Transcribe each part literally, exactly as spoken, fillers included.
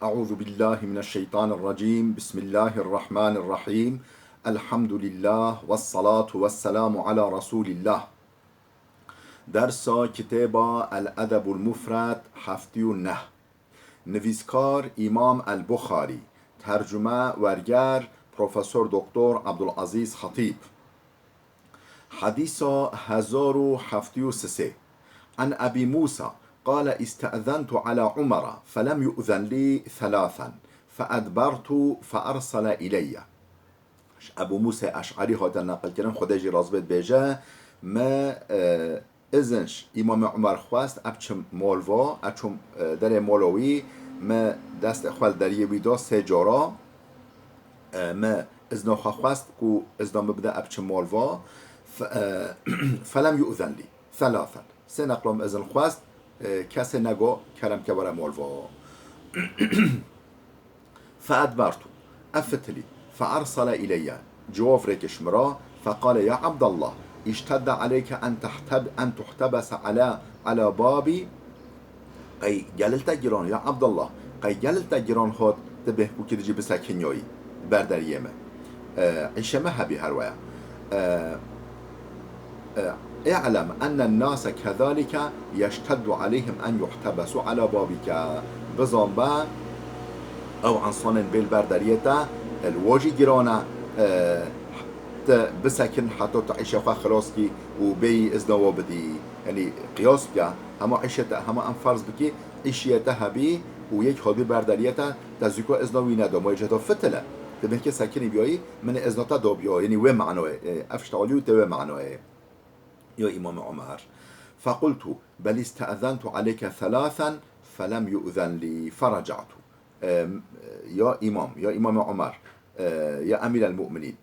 أعوذ بالله من الشيطان الرجيم. بسم الله الرحمن الرحيم. الحمد لله والصلاة والسلام على رسول الله. Dersa kitêba El Edebul Mufred heftê û neh. Nivîskar Îmam El Buxarî. Tercume werger Profesor Doktor Abdulazîz Xetîb. Hedîsa hezar û heftê û sê. An Ebî Mûsa, qale, îste'zentu ala Umara, felem yu'zen lî thelâthen, feedbertu, feersele ileyye. Ji Ebû Mûsê Eş'erî hate neqilkirin, Xwedê jî razî bê, dibêje, me, e, izin ji Îmamê Umar xwest, ez biçim mol va, ez çûm, e, derê mola wî, me destê xwe li deriyê wî da sê cara, e, me izna xwe xwest ku izna min bide, ez biçim mol va, fe-, e, felem yu'zen lî thelâthen. Sê neqla min izin xwest, e, kesê nego kerem ke were mol va. Feedbertu. Ez fitilî. Feersele ileyye. Cevab rêkiş min re. Feqale, ya Abdallah, iştedde aleyke en tehteb-, en tuhtebese ala, ala babi. Qey gelil te giran, ya Abdallah, qey gelil te giran hat, tu bêhkûkî dijî bisekiniyayî ber deriyê me. E, îşê me hebî her waya. E, e, اعلم أن الناس كذلك يشتد عليهم أن يحتبسوا على بابك. Bizan be, ew însanên bê li ber deriyê te, e, li wa jî giran e, e, te bisekin heta tu îşê xwe xilas kî û bêyî izna wa bidî. Yanî qiyas bike, hema îşê te, hema em ferz bikî, îşiyê te hebî û yek hebî ber deriyê te, te zûka izna wî neda, ma yê cihda fitile. Tu bêhkê sekinî biyayî, min ê izna te dabiya, yanî wê manayê, e, ev ştalî û tê wê manayê. Ya Îmam Omer. Fequltu, bel îste'zentu aleyke thelâthen, felem yu'zen lî, feraca'tu. E, ya Îmam, ya Îmam Omer, e, ya Emîr el Mu'minîn.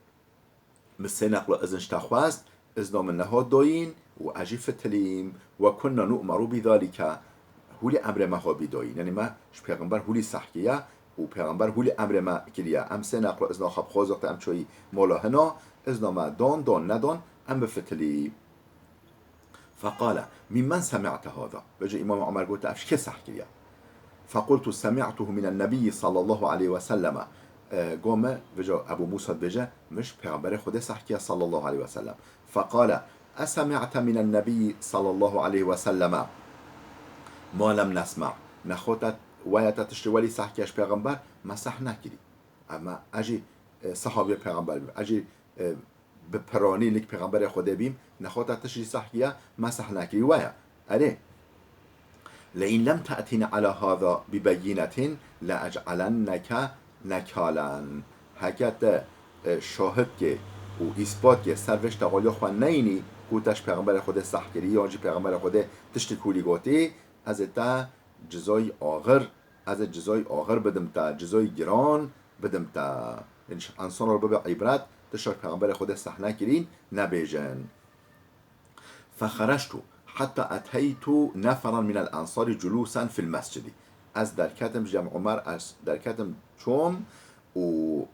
Min sê neqla izin ji te xwest, izna min nehat dayîn û ez jî fitilîm. Ve kunna nu'meru bi zalike. Hûlî emrê me hat bî dayîn. Yanî me ji Pêxember hûlî seh kiriye û Pêxember hûlî emrê me kiriye. Em sê neqla izna xwe bi xwe zixte, em çûyî mola hina, izna me dan, dan, nedan, em bifitilî. Feqale, mimmen semi'te hâza? Vêca Îmam Omer gote, ev ji kê seh kiriye? Fequltu, semi'tuhu minen nebiyyi sallallahu aleyhi ve selleme. E, go me, vêca Ebû Mûsa dibêje, min ji Pêxemberê Xwedê seh kiriye sallallahu aleyhi ve sellem. Feqale, esemi'te minen nebiyyi sallallahu aleyhi ve selleme ma lem nesme'? Nexwe te, waya te tiştê welî seh kiriye ji Pêxember, me seh nekirî. Ema ez jî, e, sehabiyê Pêxember bim. Ez jî, e, bi piranî lik Pêxemberê Xwedê bîm, nexwe te tişt jî seh kiriye, me seh nekirî, we ye. Erê. Le in lem te'tîne ala hâza bi beyînetin le ec'elenneke nekalen. Heke te, e, şahidkê û îspatkê ser vê ştexaliya xwe neyînî ku te ji Pêxemberê Xwedê seh kirî, yan jî Pêxemberê Xwedê tiştik hûlî gotî, ez ê te cizayî axir, ez ê cizayî axir bidim te, cizayî giran bidim te. Yanî ji ensana re bibe îbret, tişta ji Pêxemberê Xwedê seh nekirîn, nebêjin. Fexerectu heta eteytu neferan minel ensarî culûsen fil mescidî. Ez derketim, ji Cem Omer, ez derketim çûm û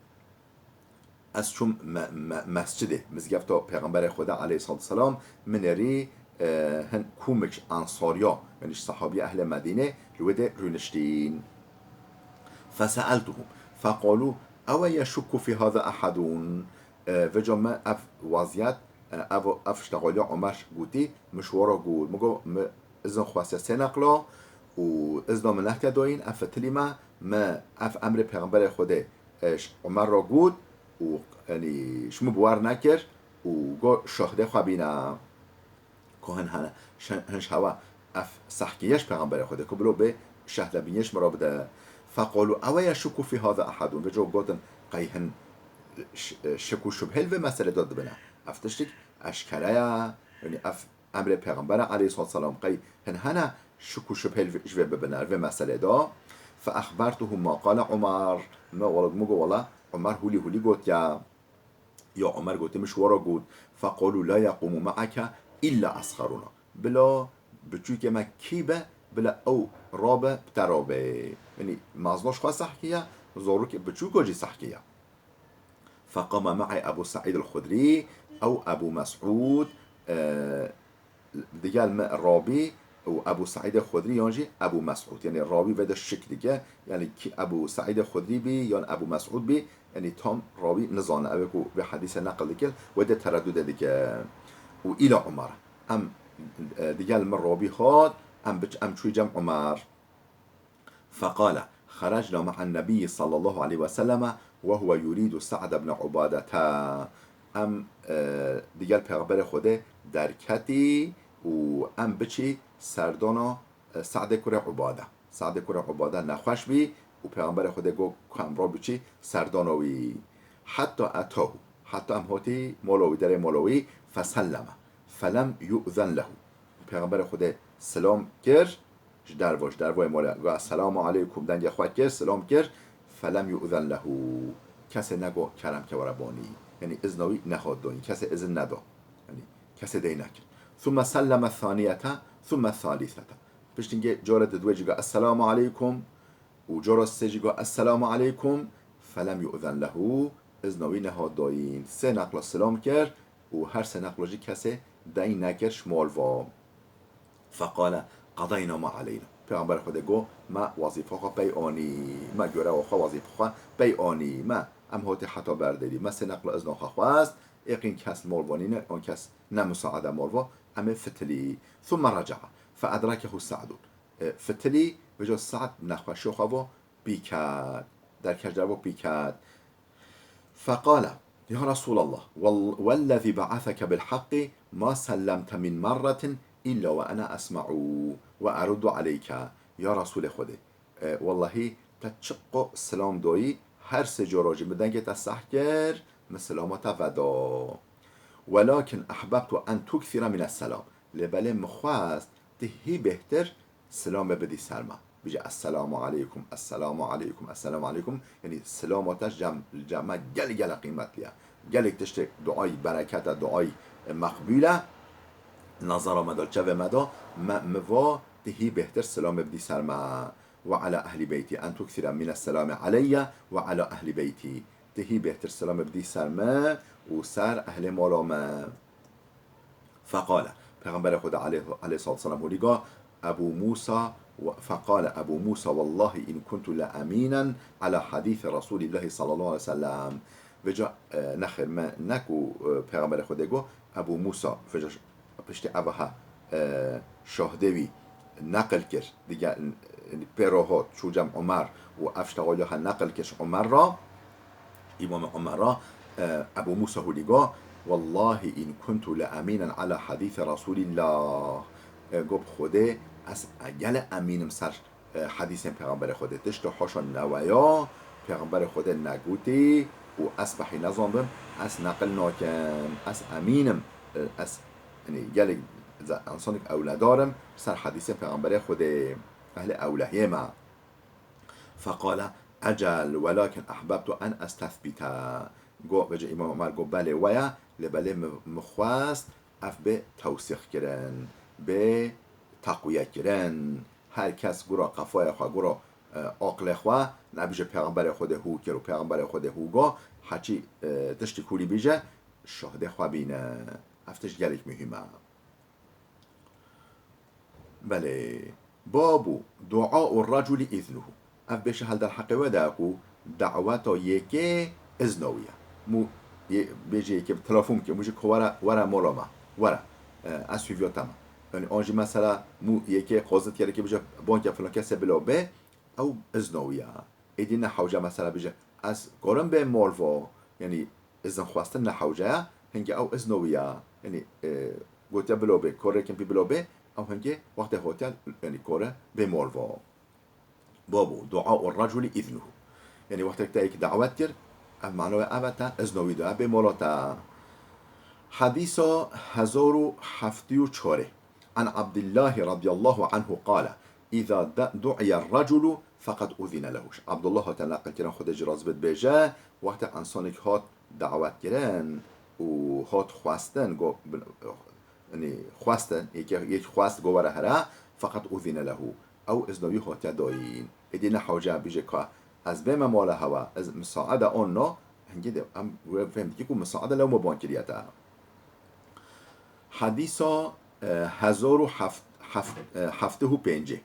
ez çûm me-, me-, mescidê, mizgefta Pêxemberê Xwedê aleyhissalatu vesselam, min nêrî, e, hin kûmik ensariya, yanî ji sehabiya ehlê Medînê li wê dê rûniştîn. Feseeltuhum, feqalû, ewe yeşukku fî hâza ehedûn? E, vêca me ev weziyet, e, ev, ev ştexaliya Omer gotî, min ji we re got. Min got, mi izin xwestiye sê neqla û izna min nehtiye dayîn, ev fitilî me, mi ev emrê Pêxemberê Xwedê, e, ji Omer re got û, yanî, ji min bi wer nekir û got, şahidê xwe bîne. Ku hin hene, şe-, hin ji hewa ev seh kiriye ji Pêxemberê Xwedê, ku bilo bê şehde bîniyê ji min re bide. Feqalû, ewe yeşukku fî hâza ehedûn? Vêca gotin, qey hin ş-, şik û şubhê li vê meselê de dibine? Ev tiştik eşkere ye, yanî ev emrê Pêxember e aleyhissalatu vesselam, qey hin hene şik û şubhê li vê, ji vê bibine, li vê meselê de? Fe exbertuhum ma qale Umar. Me wela, min got, wela Umar hûlî hûlî gotiye. Ya Omer gotî, min ji we re got, feqalû la yeqûmu me'eke îlla esxerûna. Bila biçûkê me kî be, bila ew rabe bi te rabe. Yanî mezina ji xwe seh kiriye, zarokê biçûka jî seh kiriye. Feqame me'î Ebû Seîd el-Xudrî ew Ebû Mes'ûd, e, digel me rabî, û Ebû Seîdê Xudrî yan jî Ebû Mesûd. Yanî rawî vê de şik dike. Yanî kî Ebû Seîdê Xudrî bî yan Ebû Mesûd bî, yanî tam rawî nizane. Ew ê ku vê hedîse neqil dike, wê de teredûde dike. Û îla Umar. Em, e, digel min rawî hat, em biç-, em çûyî cem Umar. فقال: خرجنا مع النبي صلى الله عليه وسلم وهو يريد سعد بن عبادة. Em, e, digel Pêxemberê Xwedê derketî û em biçî serdana, e, Se'dê kurê Ubade. Se'dê kurê Ubade nexweş bî û Pêxemberê Xwedê got ku em ro biçî serdana wî. حتى أتاه. Heta em hotî mola wî, derê mola wî, فسلم فلم يؤذن له. Pêxemberê Xwedê silam kir, ji dervo, ji dervoyê mole, got, "Esselamu aleykum", dengê xwe kir, silam kir, "Felem yu'zen lehu." Kesê nego kerem ke were bonî. Yanî izna wî nehat doyîn. Kesê izin nedo. Yanî kesê dey nekir. "Thumme selleme thaniyete, thumme thalithete." Piştî care di duwê jî got, "Esselamu aleykum." Û cara sê jî got, "Esselamu aleykum." "Felem yu'zen lehu." Izna wî nehat doyîn. Sê neqla silam kir û her sê neqla jî kesê dey nekir ji mol va. فقال: قضينا ما علينا. Pêxemberê Xwedê got, "Me wezîfa xwe pey anî, me görewa xwe, wezîfa xwe pey anî. Me, em hotê heta berderî, me sê neqla izna xwe xwest, êqîn kes mol va nîne, an kes ne musaade mol va, em ê fitilî." ثم رجع فأدركه سعد. E, fitilî, vêca Se'd nexweşiya xwe va pî ket. Derkeş dervo pî ket. فقال: يا رسول الله، وال-، والذي بعثك بالحق ما سلمت من مرة إلا وأنا أسمع وأرد عليك. Ya Resûlê Xwedê, e, wellahî te çiqo silam doyî, her sê cara jî min dengê te seh kir, min silama te veda. ولكن أحببت أن تكثر من السلام. Lê belê min xwest tu hî bêhtir silamê bidî ser me. Bijî, "Esselamu aleykum, esselamu aleykum, esselamu aleykum." Yanî silama te ji cem, li cem me gelek, gelek qîmetlî ye. Gelek tiştê duayî bereket e, duayî, e, meqbûl e. Nazara me de, çavê me de, me, mi va tu hî bêhtir silamê bidî ser me. "وعلى أهل بيتي أن تكثر من السلام علي وعلى أهل بيتي." Tu hî bêhtir silamê bidî ser me û ser ehlê mala me. فقال، Pêxemberê Xwedê aleyh-, aleyhissalatu vesselam hûlî got, Ebû Mûsa, we-, فقال أبو موسى: والله إن كنت لأمينا على حديث رسول الله صلى الله عليه وسلم. Vêca, e, nexêr me ne ku, e, Pêxemberê Xwedê got, Ebû Mûsa, vêca piştî ev ha, e, şahdê wî neqil kir, dige, pê re hat, çû cem Umer û ev ştexaliya ha neqil kir ji Umer re, Îmam Umer re, e, Ebû Mûsa hûlî got, "Wallahi in kuntu le emînen ala hadîse Resûlîllah." E, got, "Bi Xwedê ez gele emîn im ser, e, hedîsên Pêxemberê Xwedê. Tişta haşa neweya Pêxemberê Xwedê negotî û ez behî nezanibim, ez neqil nakim, ez emîn im, e, ez, yanî, gelek ze-, însanek ewledar im ser hedîsên Pêxemberê Xwedê, ehlê ewlehiyê me." فقال: أجل، ولكن أحببت أن أستثبت. Got, vêca Îmam Umer got, "Belê, we ye, lê belê min, min xwest ev bê tewsîq kirin, bê teqwiye kirin." Her kes gura qefaya xwe, gura, e, aqlê xwe, nebêje Pêxemberê Xwedê hû kir û Pêxemberê Xwedê hû got, heçî, e, tiştî hûlî bêje, şahdê xwe bîne. Ev tişt gelek muhîm e. Belê. Babu du'a'u raculi iznuhu. Ev bêşe hel derheqê we de ku daweta yekê izna wî ye. Mû yê-, bêjê yekê telefon bike, mû jî ku were, were mola me, were, e, ez suiviya te me. Yanî an jî mesela mû yekê qazit yekê bêje banke filan kesê bila bê, ew izna wî ye. Êdî ne hewce mesela bêje, ez karim bê mol va, yanî izin xwestin ne hewce ye, hingê ew izna wî ye. Yanî, e, gotiye bila bê, korê kin pî bila bê, ew hingê wextê hotiye, yanî kore bê mol va. Babu, du'a'u raculi iznuhu. Yanî wextek te yek dawet kir, ev manoya ev e te izna wî da, bê mola te. Hadîsa hezar û heftê û çarê. An Abdillahi radiyallahu anhu qale, "Îza da-, du'iye raculu feqad uzine lehu." Abdullah hate neqil kirin, Xwedê jî razî bê, dibêje, wextê însanek hat dawet kirin û hat xwestin, got, bin-, yanî xwestin, yek, yek xwest, got, were here, feqad uzine lehu. Ew izna wî hatiye dayîn. Êdî ne hewce bêje ka ez bême mala hewa, ez misaade an na, hingê de em wê fêm dikî ku misaade lew me ban kiriye te. Hadîsa, e, hezar û heft, hef-, e, heftê û pêncê.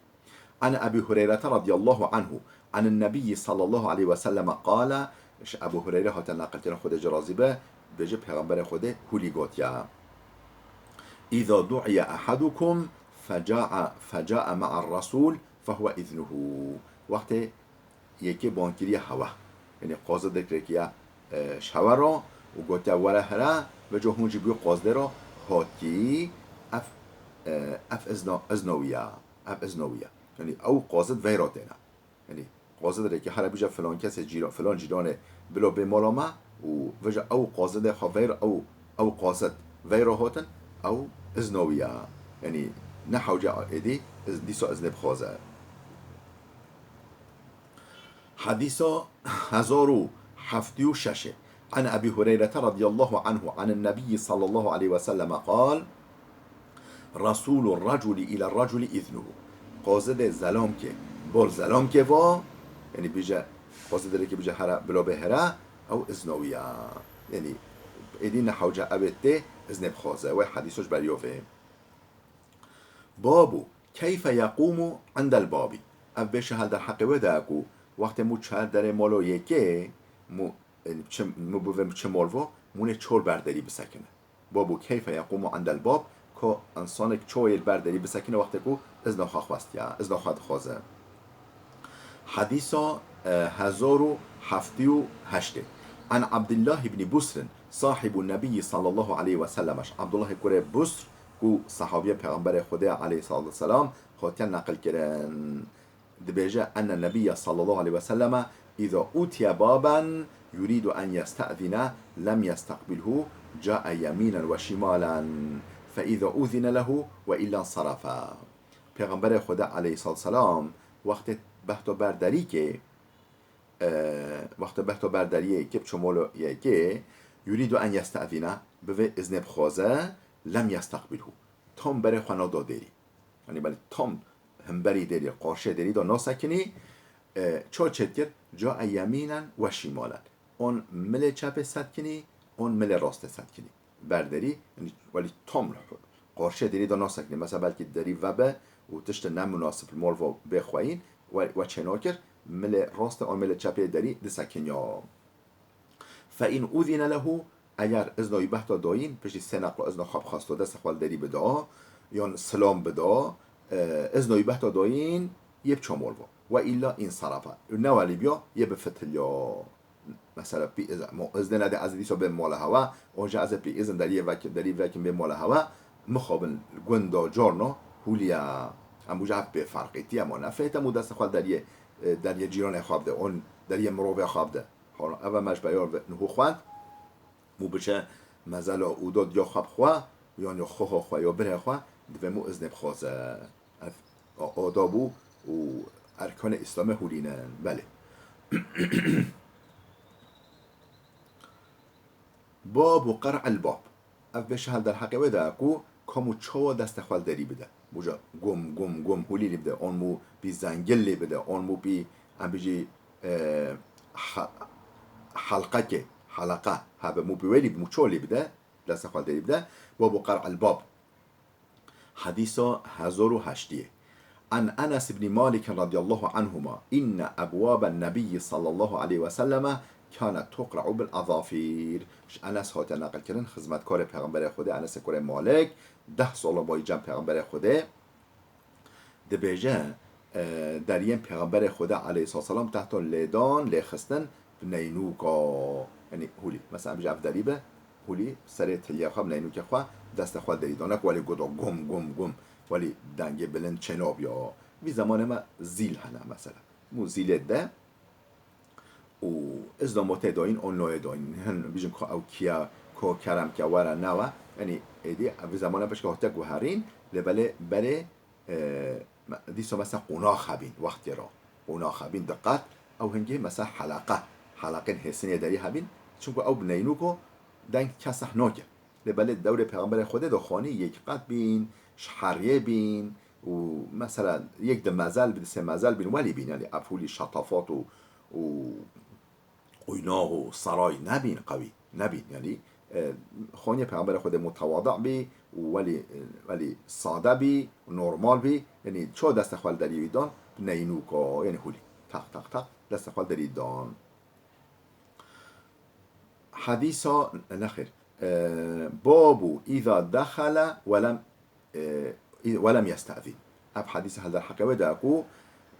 An Ebî Hureyre radiyallahu anhu, an Nebî sallallahu aleyhi ve selleme qale, ji Ebû Hureyre hate naqilkirin, Xwedê jê razî be, dibêje Pêxemberê Xwedê hûlî gotiya: "Îza du'iye ehadukum feca'a, feca'a ma'ar Resûl fehuve iznuhu." Wextê yekê bang kiriye hewe. Yanî qazidek rêkiya, e, ji hewe re û gotiya, "Were here," veco hûn jî bi wî qazidê re hatî, ev, e, ev izna, izna wî ya. Ev izna wî ya. Yanî ew qazid veyra têne. Yanî qazid rêkê here bije filan kesê cîra-, filan cîranê bilo bê mala me û veco ew qazidê xwe veyra ew, ew qazid veyra hatin, ew izna wî ya. Yanî ne hewce êdî iz-, dîsa iznê bixwaze. Hadîsa hezar û heftê û şeş e. An Ebî Hureyre radiyallahu anhu an Nebî sallallahu aleyhi ve selleme qal: "Resûlu recûlî île recûlî îznuhu." Qazidê zelamkê, bol zelamkê va, yanî bije, qazidê rêkê bije here, bilo bê here, ew izna wî ya. Yanî êdî ne hewce ew ê tê iznê bixwaze. Wê hadîso ji ber yo vê. Babu keyfe yequmu indel babi. Ev bêşe hel derheqê wê de ye ku wextê mû çer derê molo yekê, mû, e, çi, mû bivê çi mol vo, mûnê çor ber derî bisekine. Babu keyfe yequmu indel bab, ko insanek çoyê li ber derî bisekine wextê ku izna xwe xwestiya, izna xwe dixwaze. Hadîsa, e, hezar û heftê û heştê. An Abdullah ibn Busrin, sahibu Nebiyyi sallallahu aleyhi ve sellem. Abdullah kurê Busr, ku sahabiya Peygamberê Xwedê aleyhissalatu vesselam hatiye neqil kirin. Dibêje, enne Nebiyye sallallahu aleyhi ve selleme, "Îza utiye baben yuridu en yestezine, lem yestaqbilhu, cae yeminen ve şimalen. Fe îza uzine lehu ve illa sarafa." Pêxemberê Xwedê aleyhissalatu vesselam wextê behto ber derîkê, e, wextê behto ber deriyê kê bi çomolo yekê, yurîdu en yestezîne, bivê iznê bixwaze, lem yestaqbilhu. Tam berê xwe nado derî. Yanî belê tam hemberî derî, qarşê derî de nasekinî, e, ço çêtkir, cae yemînen ve şimalen. On milê çepê setkinî, on milê rastê setkinî. Ber derî, yanî welî tam qarşê derî de nasekinî. Mesela belkî derî vebe û tiştê nemunasib li mol ve bê xweyîn, we, we çênakir, milê rastê an milê çepê derî disekiniya. Fe in uzine lehu, eger izna wî behta dayîn, piştî sê neqla izna xwe bixwesta destê xwe li derî bida, yan silam bida, e, izna wî behta dayîn, yê bi çamol va. Ve illa insarafa. Ne welî biya, yê bifitiliya. Mesela, pî iz-, mo-, iznê nede ez dîsa bêm mala hewa, onca ez ê pî izin deriyê vek-, derî vekim bêm mala hewa, mixabin gunda carna hûliya. Em uca ev bê ferqîtiye ma nefêtem û destê xwe deriyê, e, deriyê cîranê xwe bide, on deriyê mirovê xwe bide. Hala eve me ji beyar ve niho xwend, mû biçe mezela û do diya xwe bi xwe, yan ya xoha xwe ya birê xwe, divê mû iznê bixwaze. Ev a-, adab û, û erkanê Îslamê hûlî ne. Belê. Babu qer'il bab. Ev bêşe hel derheqê wê de ye ku kam û çawa destê xwe li derî bide. Buca gum, gum, gum hûlî lê bide. On mû pî zengil lê bide. On mû pî, em bijî, e, ha-, halqekê, halaqa hebe mû pî wê lê, mû ço lê bide. Destê xwe li derî bide. Babu qer'il bab. Hadîsa hezar û heştê. An Enes ibn Malik radiyallahu anhuma, inne ebwaben Nebiyyi sallallahu aleyhi ve selleme kânet tuqra'u bil azafîr. Ji Enes hate neqilkirin, xizmetkarê Pêxemberê Xwedê, Enesê kurê Malik, deh sala bayî cem Pêxemberê Xwedê, dibêje, e, deriyên Pêxemberê Xwedê aleyhissalatu vesselam tehta lêdan, lêxistin, bi neynûka, yanî hûlî. Mesela, em bijî ev derî be, hûlî serê tiliya xwe, bi neynûkê xwe, destê xwe derî da. Ne ku welî goda gum, gum, gum. Welî dengê bilind çênabiya. Vî zemanê me zîl hene mesela. Mû zîlê de û izna motê dayîn, on noyê dayîn. Hin bijin ku ew kiya, ko kerem ke were newe. Yanî êdî vî zemanê pişka hate guherîn, lê belê berê E, me-, dîsa mesela qonax hebîn wextê re. Qonax hebîn diqet, ew hingê mesela heleqe. Heleqên hêsinê derî hebîn. Çunku ew bi neynûko deng keseh nake. Lê belê dewrê Pêxemberê Xwedê de xanî yek qet bîn, ji heriyê bîn û mesela yek di mezel, bi di sê mezel bîn, welî bîn. Yanî ev hûlî şetafat û, û qonax û saray nebîn qewî, nebîn. Yanî, e, xaniyê Pêxemberê Xwedê mutewadi bî, û welî, welî sade bî, normal bî, yanî ço destê xwe li derî wî dan, bi neynûka, yanî hûlî. Tak, tak, tak, destê xwe li derî dan. Hadîsa, nexêr, e, babu îza dexele welem, e, welem yestezin. Ev hadîsa hel derheqê wê de ku,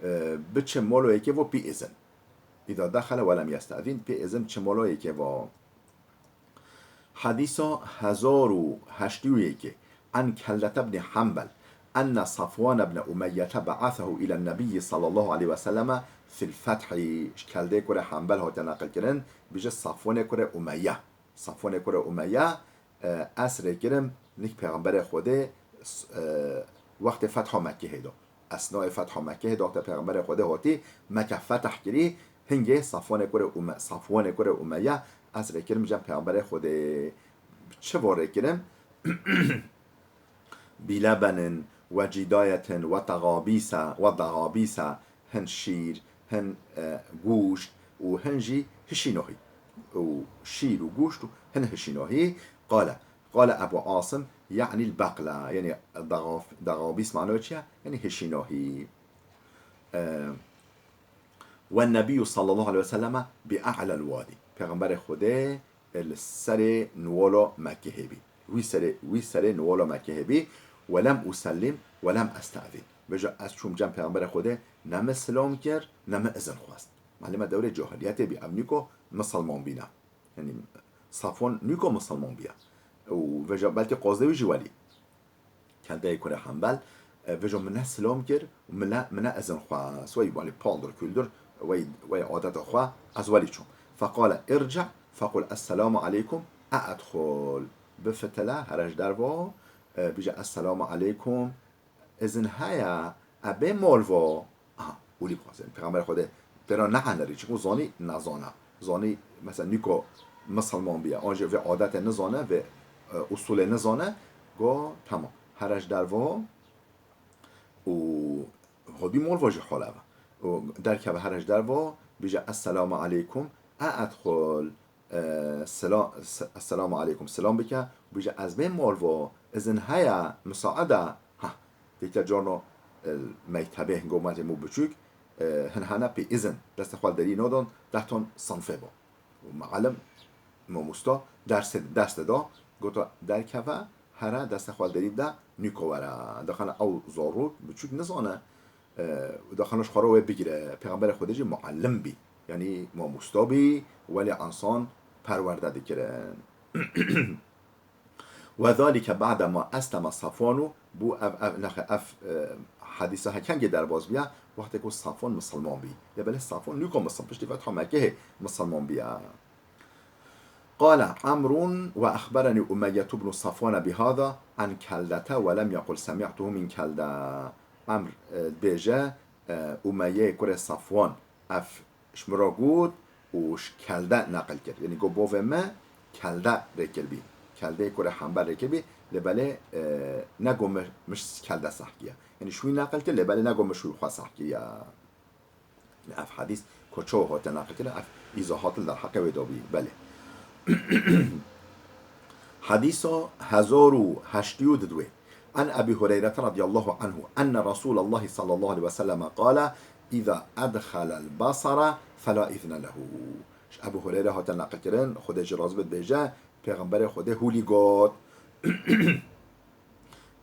e, biçe molo yekê vo pî izin. Îza dexele welem yestezin, pî izin biçe molo yekê vo. Hadîsa hezar û heştê û yekê. An Keldete bni Hanbel enne Safwan bni Umeyyete be'asehu ile nebiyyi sallallahu aleyhi ve selleme fil fethi. Ji Keldê kurê Hanbel hate neqilkirin, bije Safwanê kurê Umeyye. Safwanê kurê Umeyye, e, ez rê kirim nik Pêxemberê Xwedê, s-, e, wextê fetha Mekkehê de. Esnayê fetha Mekkehê de wextê Pêxemberê Xwedê hatî Mekke fetah kirî, hingê Safwanê kurê Ume-, Safwanê kurê Umeyye ez rê kirim cem Pêxemberê Xwedê. Çi va rê kirim? Bilebenin, we cidayetin, we texabîse, we dexabîse, hin şîr, hin, e, gûşt û hin jî hişînohî. Û şîr û gûşt û hin hişînohî. Qale, qale Ebu Asim, ye'nî l-beqle, yanî dexaf-, dexabîs mano çi ye? Yanî hişînohî. E, Ve Nebiyyu sallallahu aleyhi ve selleme bi a'lel wadi. Pêxemberê Xwedê, e, li serê niwolo Mekkehê bî. Wî serê, wî serê niwolo Mekkehê bî. Ve lem usellim ve lem estezin. Veja ez çûm cem Pêxemberê Xwedê, ne min silam kir, ne min izin xwest. Malime dewrê cahiliyetê bî, ev nîko misilman bîne. Yanî Safwan nîko misilman bîye. Û veja belkî qazê wî jî welî. Keldeyê kurê Hanbel, e, vejo min ne silam kir û min ne, min ne izin xwest. Wey welî paldir kuldir, wey, wey adeta xwe, ez welî çûm. Feqale irci' fequl esselamu aleykum e edxul. Bifitile, here ji derve, e, bije esselamu aleykum, izin heye, e bê mol vo. Aha, hûlî bixwazin. Pêxemberê Xwedê têra nehenirî, çiku zanî nezane. Zanî, mesela, nîko misilman bîye. An jî vê adetê nizane, vê, e, usulê nizane. Go, tamam. Here ji derve û hodî mol vo jî hol ev e. Û derkeve here ji derve, bije, "Esselamu aleykum, e edxul." E, sela-, se-, "Esselamu aleykum." Selam bike, bije, "Ez bê mol vo, izin heye, musaade." Ha, dîte corno, e, mektebê hingo matê mû biçûk, e, hin hene pê izin, destê xwe derî nodon, dehton sinfê bo. Û muallim, mamosta, dersê, ders de da, gota, "Derkeve, here, destê xwe derî bide, nîko were." Dixane ew zarok, biçûk nizane, e, dixane ji xwe re wê bigire. Pêxemberê Xwedê jî muallim bî. Yanî mamosta bî, welê ensan perwerde dikirin. "Ve zalike ba'de ma esleme Safwanu." Bu ev, ev, nexe, ev, e, hadîsa hekengê derbas bîye, wextê ku Safwan misilman bî. Lê belê Safwan nîko misil-, piştî fetha Mekkehê misilman bîye. Qale Amrun ve exberenî Umeyyetu bnu Safwane bihada an Keldete ve lem yequl semi'tuhu min Kelde. Amr, e, dibêje, e, Umeyye kurê Safwan ev ji min re got û ji Kelde neqil kir. Yanî got bovê me Kelde rê kiribî. Keldeyê kurê Hembel rê kiribî, lê belê, e, ne got min, min ji Kelde seh kiriye. Yanî ji wî neqil kir, lê belê ne got min ji wî xwe seh kiriye. Ev hadîs ku çawa hate neqilkirin, ev îzahat li derheqê wê de bî. Belê. Hadîsa hezar û heştê û didwê. An Ebî Hureyre radiyallahu anhu enne Resûlallahî sallallahu aleyhi ve selleme qale, "Îza edxelel basara fela izne lehu." Ji Ebû Hureyre hate neqilkirin, Xwedê jî razî be, dibêje, Pêxemberê Xwedê hûlî got,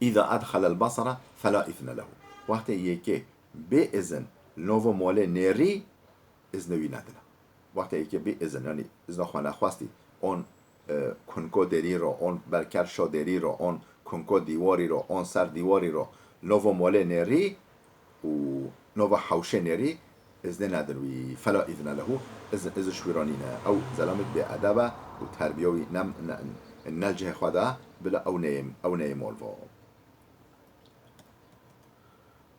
"Îza edxelel basara fela izne lehu." Wextê yekê bê izin li novo molê nêrî, izne wî nedine. Wextê yekê bê izin, yanî izna xwe nexwestî, on, e, kunko derî ro, on berkerşo derî ro, on kunko dîwarî ro, on ser dîwarî ro, novo molê nêrî û novo hewşê nêrî, iznê nedin wî. Fela izne lehu, izn, izn ji wî re nîne. Ew zelamik bêedeb e û terbiya wî ne, ne, ne li cihê xwe de, bila ew neyê, ew neyê mol vo.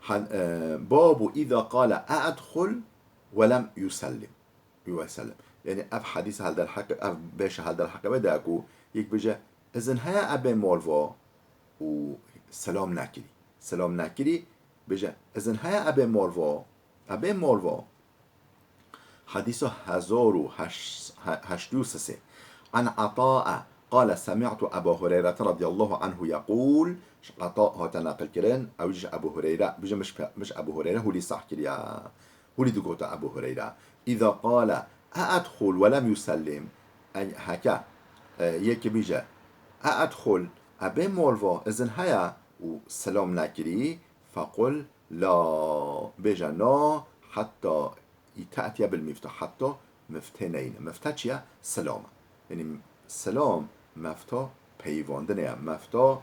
Hal-, e, babu îza qale e'dxul ve lem yusellim. Yusellim. Yanî ev hadîs hal derheq, ev beş hal derheqê wê de ku yek bêje, "Izin heye ebê mol vo?" û selam nekirî. Selam nekirî, bêje, "Izin heye ebê mol vo?" Ebê mol vo. Hadîsa hezar û heşt, he-, heştê û sisê. An Ata قال سمعت أبا هريرة رضي الله عنه يقول، ji Ata hate neqil kirin, ew jî ji Ebu Hureyre, bijî min ji pe-, min ji Ebu Hureyre hûlî sah kiriye. Hûlî digote Ebu Hureyre, إذا قال أأدخل ولم يسلم، eg-, heke, e, yekî bîje, أأدخل، ebê mol va, izin heye û selam nekirî, فقل لا، bêje na, حتى تأتي بالمفتاح، heta miftê neyne. Mifte çi ye? Selam e. Yanî selam mefta peyivandinê ye, mefta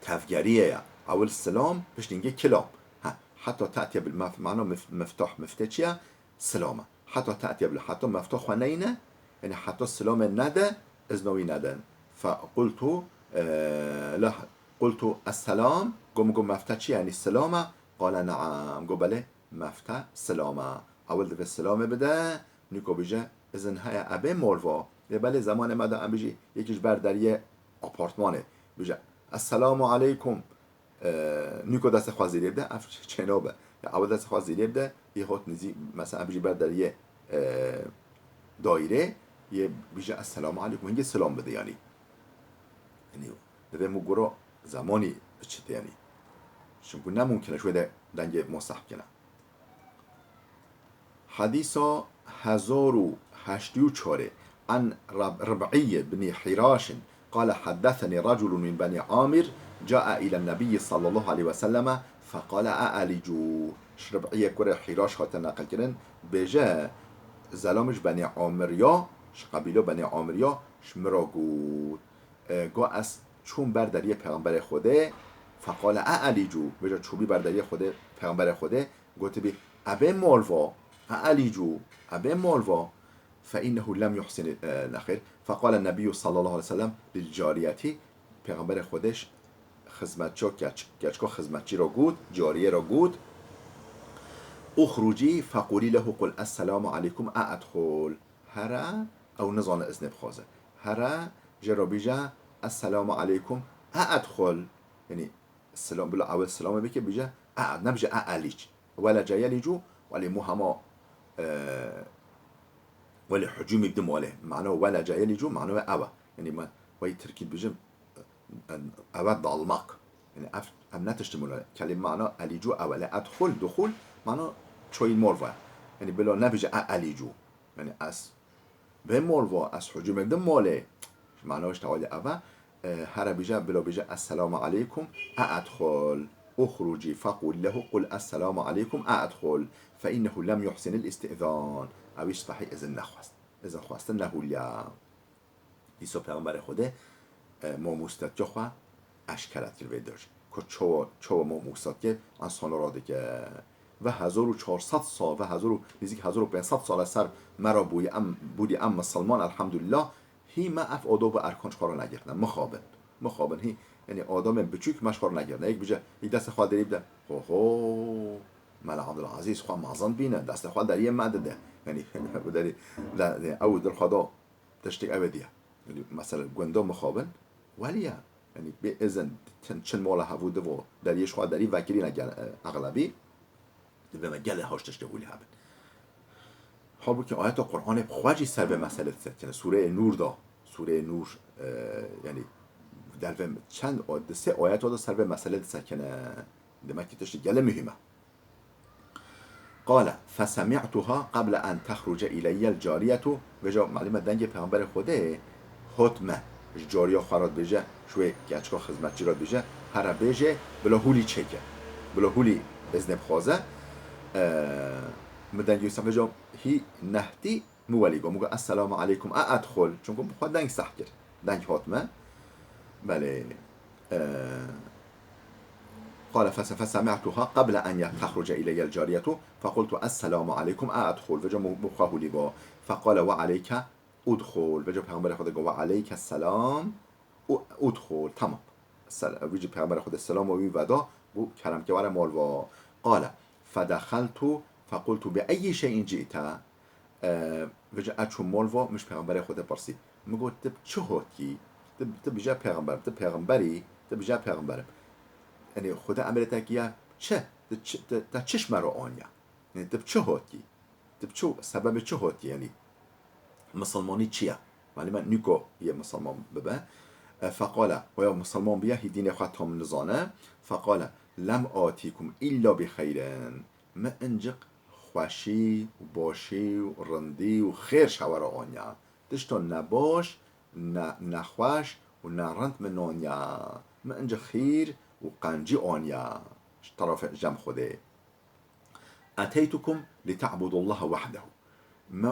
tevgeriyê ye. Ewil selam, piştî hingê kilam. Ha, heta te'tiye bil mef-, mana mif-, miftah, miftê çi ye? Selam e. Heta te'tiye bil, heta mefta xwe neyne, yanî heta selamê nede, izna wî nedin. Fe qultu, e, la, qultu esselam, go min go mefte çi ye? Yanî selam e? Qale ne'am, go belê, mefte selam e. Ewil divê selamê bide, nîko bije, izin heye ebê mol va. Lê belê zemanê me de em bijî, yekî ji ber deriyê apartmanê bije, "Esselamu aleykum." E, nîko destê xwe zêrê bide, ev çêno be. Ya ewil destê xwe zêrê bide, yê hot nizî, mesela em bijî ber deriyê, e, daîrê, yê bije, "Esselamu aleykum." Hingê selam bide yanî. Yanî, divê min gora zemanî biçite yanî. Çimku ne mumkin e ji wê de dengê ma seh bikine. Hedîsa hezar û heştê û çar ê. An Rab-, Rib'î bnî Hîraşin, qale heddesenî reculun min benî Amir, cae îlen Nebîyî sallallahu aleyhi ve selleme, feqale e'elîcû. Ji Rib'îyê kurê Hîraş hate neqil kirin, bêje, zelam ji benî Amir ya, ji qebîlo benî Amir ya, ji min re got. E, go ez çûm ber deriyê Pêxemberê Xwedê, feqale e'elîcû, bêje çûbî ber deriyê Xwedê, Pêxemberê Xwedê, gotibî, ebê mol va, e'elîcû, ebê mol va, fe innehu lem yuhsin, e, nexêr, feqale Nebîyyu sallallahu aleyhi ve sellem lil cariyetî, Pêxemberê Xwedê ji xizmetço keç-, keçko xizmetçî re got, cariyê re got, uxrucî fequlî lehu qul esselamu aleykum e'edxul. Here, ew nizane iznê bixwaze. Here, jê re bîje, "Esselamu aleykum, e'edxul." Yanî, selam, bila ewil selamê bike, bîje, "E", nebîje, "E'elîc." Weleca yelîcu, welê mû hema, e, welê hucûmî bide malê. Mano weleca yelîcu, mano ew e. Yanî, me, wey tirkî dibêjin, e, ew e dalmak. Yanî, ev, ev ne tiştê mû ne. Kelîme mana elîcu ew e. Lê edxul, duxul, mana çoyîn mol va. Yanî, bila nebîje, "E'elîcu." Yanî ez bê mol va, ez hucûmê bidim malê. Ji mana wê ji tewalê ev e, e, here bîje, bilo bîje, "Esselamu aleykum, e'edxul. Uxrucî fequlî lehu qul esselamu aleykum, e'edxul. Fe innehu lem yuhsinil îstîzan." Ew îş spehî izin nexwest. Izin xwestin nehûliya. Dîsa Pêxemberê Xwedê, e, mamostetiya xwe eşkere kir vê dirc. Ku çawa, çawa mamostatiyê ensan radike. Ve hezar û çar sed sal, ve hezar û, nêzîk hezar û pênc sed sal e ser me re bûye, em, bûdî em misilman, elhamdulillah, hî me ev adab û erkan ji xwe re negirtine. Mixabin. Mixabin hî, yanî adamên biçûk me ji xwe re negirtine. Yek bije, yek destê xwe derî bide. Ho ho, Mela Abdulazîz xwe mezin bîne, destê xwe deriyê me dide. Yanî, bi derî, de, de, ew dilxwe da tiştek ew ê diye. Yanî, mesela, gunda mixabin, welî ye. Yanî, bê izin, çin, çin mala hevû divo, deriyê ji xwe derî vekirîne gel-, e, exlebî. Divê me gelê haş tiştê hûlî hebin. Halbûkî ayeta Qur'anê bi xwe jî ser vê meselê disekine. Sûreyê Nûr da, Sûreyê Nûr, e, yanî, dervê çend, o, di sê ayeta da ser vê meselê disekine. Demek ki tiştê gelê muhîm e. Qale, "Fesemi'tuha qable en tehruce ileyye l-cariyetu." Vêca, malûm e, dengê Pêxemberê Xwedê hot me. Ji cariya xwe re dibêje, ji wê keçika xizmetçî re dibêje, here bêje, bila hûlî çêke. Bila hûlî iznê bixwaze. Eee, min dengê wî sa vêca hî nehdî, min welî got. Min got, "Esselamu aleykum, a edxul." Çunku bi xwe deng seh kir. Deng hot me. Belê. Eee, قال فس-، فسمعتها قبل أن ي-، تخرج إلي الجارية، فقلت: "السلام عليكم، أأدخل؟" Vêca min xwe hûlî got. فقال: "وعليك أدخل." Vêca Pêxemberê Xwedê got: "وعليك السلام، أ-، أدخل." Tamam. Sel-, vî jî Pêxemberê Xwedê selama wî veda, got, "Kerem ke, were mol va." قال: "فدخلت فقلت: بأي شيء جئت؟" E, vêca ez çûm mol va, min ji Pêxemberê Xwedê pirsî. Min got, "Tu bi çi hatî? Tu, tu bije pêxember, tu pêxemberî, tu bije pêxemberim. Yanî Xwedê emrê te kiye çi? Tu çi, tu, te çi ji me re aniye? Yanî tu bi çi hatî? Tu bi çi, sebebê çi hatî yanî? Misilmanî çi ye?" Malê me nûko yê misilman bibe. E, feqale, waya misilman biya hî dînê xwe tam nizane. Feqale, lem atikum illa bi xeyrin. Me inciq xweşî û başî û rindî û xêr ji hewe re aniya. Tişta nebaş, ne, nexweş û nerind min aniya. Me inciq xîr û qencî aniya. Ji terefê cem Xwedê. Eteytukum li te'budullaha wahdehu. Me,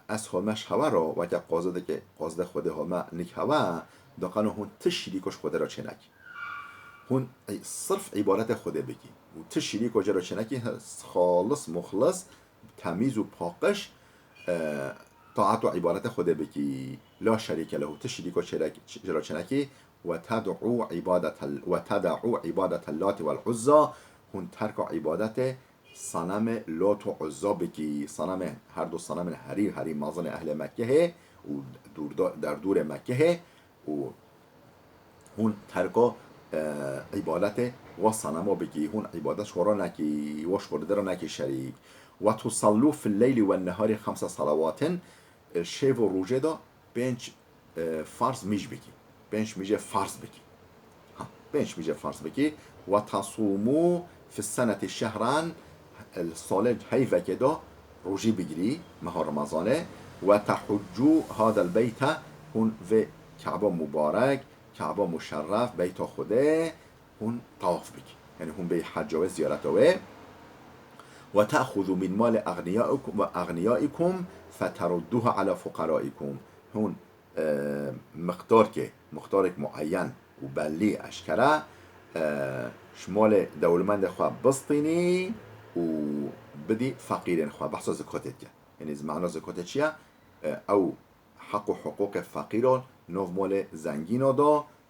ez home ji hewe re weke qazideke, qazide Xwedê home nik hewe, diqeno hûn ti şirîko ji Xwedê re çênekî. Hûn î-, sirf îbadetê Xwedê bikî. Û ti şirîko jê re çênekî, he, xalis, muxlis, temîz û paqij, e, taet û îbadetê Xwedê bikî. La şerîke lehu, ti şirîko çêrek-, jê re çênekî. Ve ted'û îbadetel-, ve ted'û îbadetel Lati vel Uzza, hûn terka îbadetê senemê Lat û Uzza bikî, senemê, her du senemên herî, herî mezinê ehlê Mekkehê û dûrda-, derdûrê Mekkehê û hûn terka, e, îbadetê wa senema bikî, hûn îbadet ji xwe re nekî, wa ji xwe re nekî şerîk. Ve tusallû fil leylî wen neharî xemse selawatin, e, şev û rojê de pênc, e, farz mîj bikî. Pênc mîjê farz bikî. Ha, pênc mîjê farz bikî. Ve tasûmû fi senetî şehran, li salê heyvekê de rojî bigirî, meha Remezanê. Ve tehuccû hadel beyte, hûn vê Keba mubarek, Keba muşerref, beyta Xwedê, hûn tawaf bikî. Yanî hûn bêyî hecca wê, ziyareta wê. Ve te'xuzu min mali egniyaikum ve egniyaikum feterudduha ala fuqaraikum. Hûn, e, miqdarkê, miqdarek muayyen û bellî, eşkere, e, ji malê dewlemendê xwe bistînî û bidî feqîrên xwe. Behsa zikatê dike. Yanî mana zikatê çi ye? E, ew heq û hiqûqê feqîran nav malê zengîna da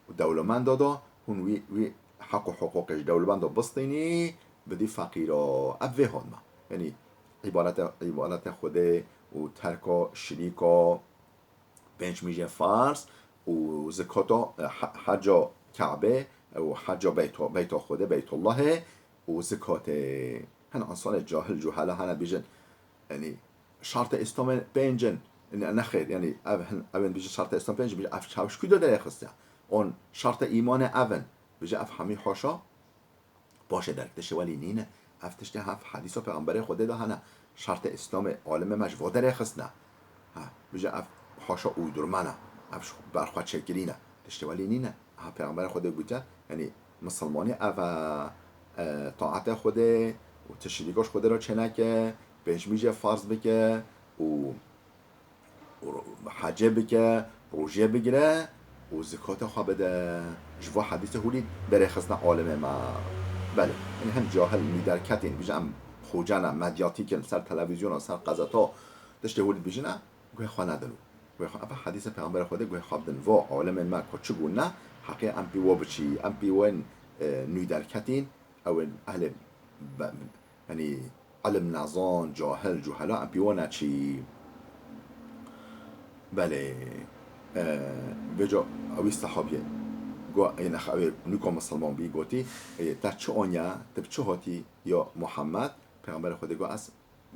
û dewlemenda da, hûn wî, wî heq û hiqûqê ji dewlemenda bistînî, bidî feqîra. Ev vê hon me. Yanî îbadete, îbadete Xwedê û terka şirîka, pênc mîjê farz û zikata, e, he-, heca Kebê û heca beyto-, beyta Xwedê, Beytullahê û zikatê. Hin însanê cahil, cuhela hene bêjin, yanî şartê Îslamê pênc in. Ne, nexêr, yanî ev hin, ev in bêjin şartê Îslam pênc in, bêjin ev çawiş ku de derê xistiya? On şartê îmanê ev in. Bêje ev hemî haşa paşê derk. Tiştê welî nîne. Ev tiştê hev hedîsa Pêxemberê Xwedê de hene. Şartê Îslamê alimê me ji vo derê xistine. Ha, bêje ev haşa uydurma ne. Ev ji berxwe çêkirî ne. Tiştê welî nîne. Ha, Pêxemberê Xwedê gote, yanî misilmanî ev e, e, taetê Xwedê û ti şirîka ji Xwedê re çêneke, pêncmîjê farz bike û û hecê bike, rojê bigire û zikata xwe bide. Ji va hedîsê hûlî derê xistine alimê me. Belê, hin, hin cahil, nûderketên, bêje em xoce ne, medyatîk in, ser televîzyona, ser qezeta, tiştê hûlî dibêjine, guhê xwe nedin. Guhê xwe, ev hedîsê Pêxemberê Xwedê guhê xwe bidin. Va alimên me ku çi gotine, heqê em pê wa biçî, em pê wen, e, nûderketên, ew ên ehlê be-, Yanî, ilim nezan, cahil, cuhela, em pê wan neçî. Belê, e, vêca ewî sehabiyê, go, ê nexe, ewê nûka misilman bî, gotî, ê, te çi aniye, tu bi çi hatî ya Muhammed? Pêxemberê Xwedê got, ez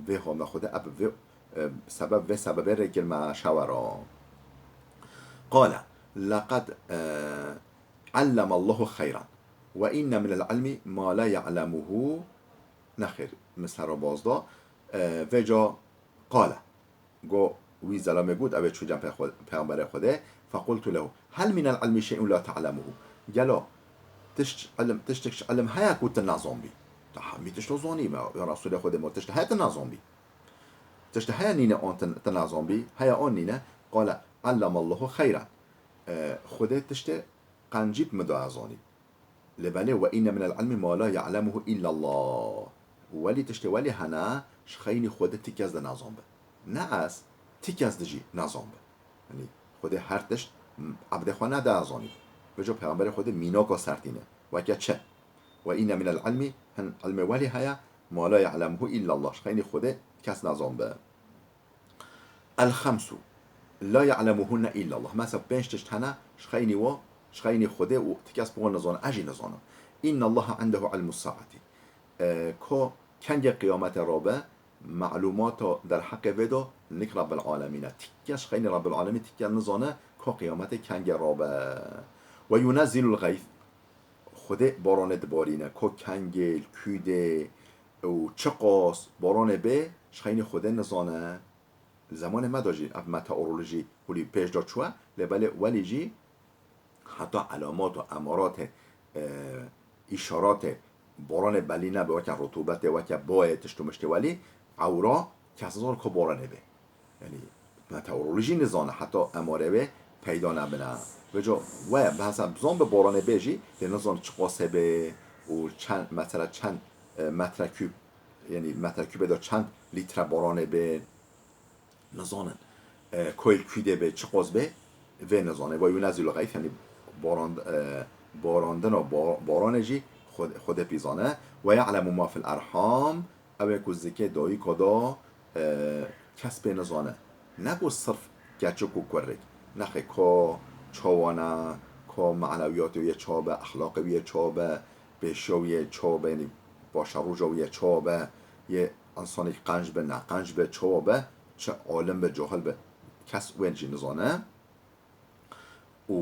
vê hame Xwedê, eb vê, e, sebeb, vê sebebê rê kirme şewe ra. Qale, leqed, e, ellemallahu xeyran. Ve inne minel ilmi ma la ya'lemuhu. Nexêr, min ser re baz da. E, vêca qale. Go, wî zelamê got, ew ê çû cem Pêxwe-, Pêxemberê Xwedê. Fequltu lehu, hel minel ilmi şey'un la ta'lemuhu. Gelo, tişt, ilim, tiştek ji ilim heye ku tu nezanbî? Tu hemî tişt zanî, me, ya Resûlê Xwedê, ma tişt heye tu nezanbî? Tişt heye nîne an tu, tu nezanbî? Heye an nîne? Qale, ellemallahu xeyran. E, Xwedê tiştê qencî bi min da ez zanî. Lê belê, ve inne minel ilmi ma la ya'lemuhu illallah. Welî tiştê welî hene, ji xeynî Xwedê ti kes de nezan be. Ne ez, ti kes de jî nezan be. Yanî Xwedê her tişt, m, ebdê xwe nede ezanî. Vêca Pêxemberê Xwedê mînaka sertîne. Weke çi? Ve inne minel ilmi, hin ilmê welî heye, ma la ya'lemuhu illallah. Ji xeynî Xwedê kes nezan be. El xemsu la ya'lemuhunne illallah. Mesela pênc tişt hene, ji xeynî wa, ji xeynî Xwedê û ti kes bi wan nizane, ez jî nizanim. Innallaha indehu ilmus saati. E, ko kengê qiyametê rabe, Melûmata derheqê vê de nik Rabbil Alemîn e. Tikke ji xeynî Rabbil Alemîn tikke nizane ka qiyametê kengê rabe. Ve yunezzilul geyth. Xwedê baranê dibarîne. Ka kengê, li kû dê û çiqas baranê bê, ji xeynî Xwedê nizane. Li zemanê me de jî ev meteorolojî hûlî pêş de çûye, lê belê welî jî heta elamat û emaratê, e, îşaratê boranê belî nebe, weke rutubetê, weke boyê, tişt û miştê welî ewra kes nizane ku boranê bê. Yanî meteorolojî nizane heta emarê wê peyda nebine. Vêca we behsa bizan bi boranê bê jî, lê nizane çiqasê bê û çend, mesela çend, e, metrekûb, yanî metrekûbê de çend lître boranê bê, nizanin. E, koyl kû dê bê, çiqas bê, vê nizane. Ve yunezzilul geyth, yanî boran-, e, borandina bo-, boranê jî Xwed-, Xwedê pî zane. Ve ya'lemu ma fil erham, ew ê ku zikê dayika da, e, kes pê nizane. Ne ku sirf keçik û kurrek. Nexê ka çawa ne, ka manewiyatê wî yê çawa be, exlaqê wî yê çawa be, pêşiya wî yê çawa be, yanî paşeroja wî yê çawa be, yê însanekî qenc be, neqenc be, çawa be, çi alim be, cahil be, kes wên jî nizane. Û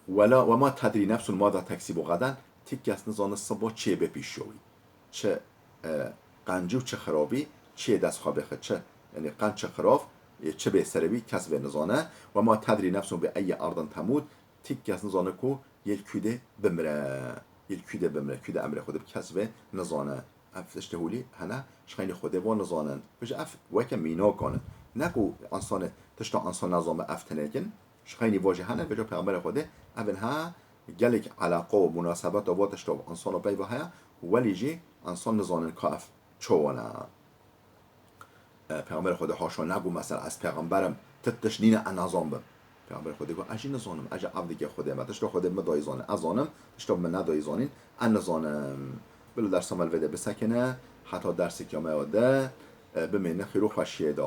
wela, ve ma tedrî nefsun mada teksibu gaden, ti kes nizane siba çê be pêşiya wî. Çi, e, qencî û çi xirabî çiyê dest xwe bixe, çi, yanî qenc çi xirab, e, çi bê serê wî, kes vê nizane. Ve ma tedrî nefsun bi eyyi ardin temût, ti kes nizane ku yê li kû dê bimire. Yê li kû dê bimire, kû dê emrê Xwedê bi, kes vê nizane. Ev tiştê hûlî hene, ji xeynî Xwedê va nizanin. Vêca ev weke mînakan in. Ne ku însanê, tişta însan nezan be, ev tinekin. Ji xeynî va jî hene, vêca Peyxemberê Xwedê, ev in ha gelek eleqa û munasebeta va tişta û însana peyva heye, welî jî însan nizanin ka ev çawa ne. E, Peyxemberê Xwedê haşa negot, mesela, ez peyxember im, ti tişt nîne ez nezan bim. Peyxemberê Xwedê got, ez jî nizanim, ez jî evdikê Xwedê me, tişta Xwedê min dayî zanîn, ez zanim, tişta min nedayî zanîn, ez nizanim. Bila dersa me li vê de bisekine, heta derseke me ya de, e, bimêne xêr û xweşiyê de.